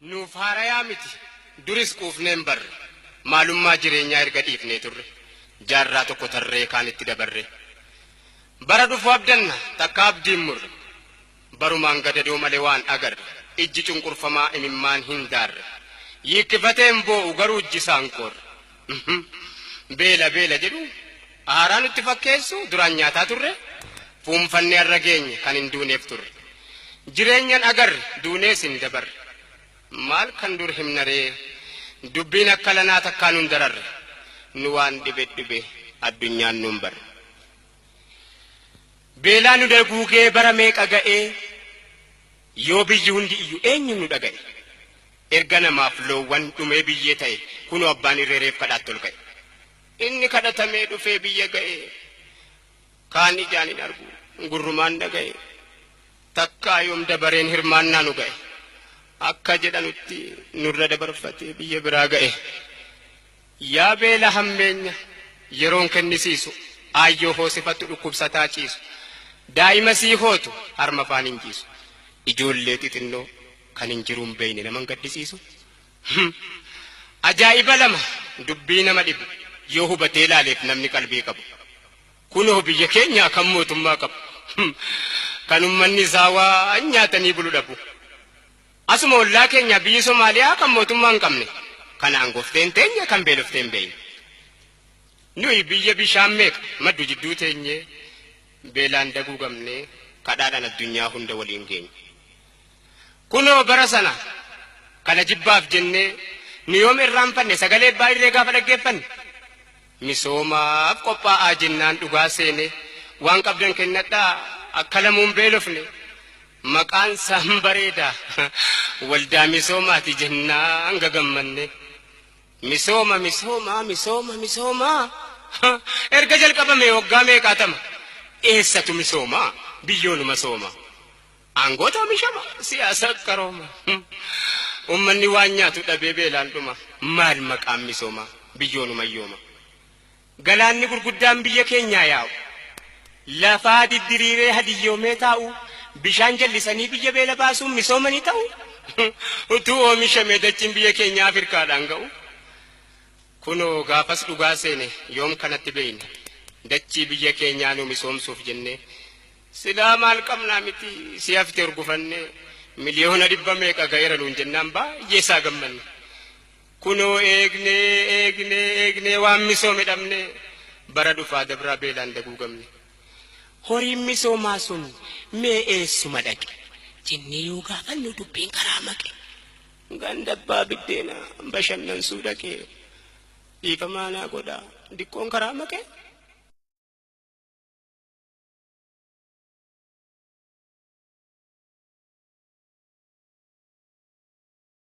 Nuuf haarayaa miti duris quufneen barre maalummaa jireenyaa erga dhiifnee turre jaarraa tokko tarree kaanitti dabarre. Bara dhufu abdanna takka abdiin murre barumaan gadadoo malee waan agarre ijji cunqurfamaa imimmaan hin daarre yiikkifateen boo'u garuu ijji isaan qorre. Beela beela jedhu haaraa nutti fakkeessu duraan nyaataa turre fuunfannee har'a geenye kan hin duuneef turre. Jireenyan agarre duunees hin dabarre. Maal kan dur himnaree dubbiin akka lanaa takkaa nun dararre nu waan dhibe dhibe addunyaan nun barre. Beelaa nu daguugee bara meeqa ga'ee yoo biyyi hundi iyyuu eenyu nu dhaga'e. Erga namaaf loowwan dhumee biyyee ta'e kunoo abbaan irreereef kadhaatti ol ka'e. Inni kadhatamee dhufee biyya ga'e kaan ijaan hin argu gurrumaan dhaga'e takkaa yoom dabareen hirmaannaa nu ga'e. Akka jedhanutti nurra dabarfatee biyya biraa ga'e. Yaa beela hammeenya yeroon kennisiisu aayyoo hoosifattu dhukkubsataa ciisu daa'ima sii hootu harma afaan hin ciisu ijoollee xixinnoo kan hin jiruun beeyne naman gaddisiisu. Ajaa'iba lama dubbii nama dhibu yoo hubatee ilaaleef namni qalbii qabu. Kunoo biyya keenyaa kan mootummaa qabu kan ummanni isaa waan nyaatanii bulu dhabu. Asuma ollaa keenya biyyi Somaaliyaa kan mootummaa hin qabne kan aangofteen teenye kan beelofteen beeyne. Nuyi biyya bishaan meeqa maddu jidduu teenye beelaan daguugamne kadhaadhaan addunyaa hunda waliin geenye. Kunoo bara sana kana jibbaaf jennee nu yoom irraanfanne sagalee abbaa irree gaafa dhaggeeffanne. Misoomaaf qophaa'aa jennaan dhugaa seene waan qabdan kennadhaa akka lamuun beelofne. Maqaan isaan bareeda waldaa misoomaati jennaan gagammanne. Misooma misooma misooma misooma erga jalqabame waggaa meeqaatama eessatu misooma biyyoonuma sooma. Aangoota oomishama siyaasa qarooma. Uummanni waan nyaatu dhabee beelaan dhuma maal maqaan misooma biyyoonuma yooma. Galaanni gurguddaan biyya keenyaa yaa'u lafaa diddiriiree hadiyyoomee taa'u bishaan jallisanii biyya beela baasuun misoomanii ta'u utuu oomishamee dachiin biyya keenyaa Afrikaadhaan ga'u. Kunoo gaafas dhugaa seene yoom kanatti beeyne dachii biyya keenyaa nu misoomsuuf jennee silaa maal qabnaa miti si hafte urgufannee miliyoona dhibba meeqa ga'eera nuun jennaan baay'ee isaa gammanne. Kunoo eegnee eegnee eegnee waan misoome dhabne bara dhufaa dabraa beelaan daguugamne. Horiin misoomaa sun mee eessuma dhaqe jennee yoo gaafannu dubbiin karaa maqe. Ganda abbaa biddeena bashannansiisuu dhaqee dhiifamaa naa godhaa diqqoon karaa maqe.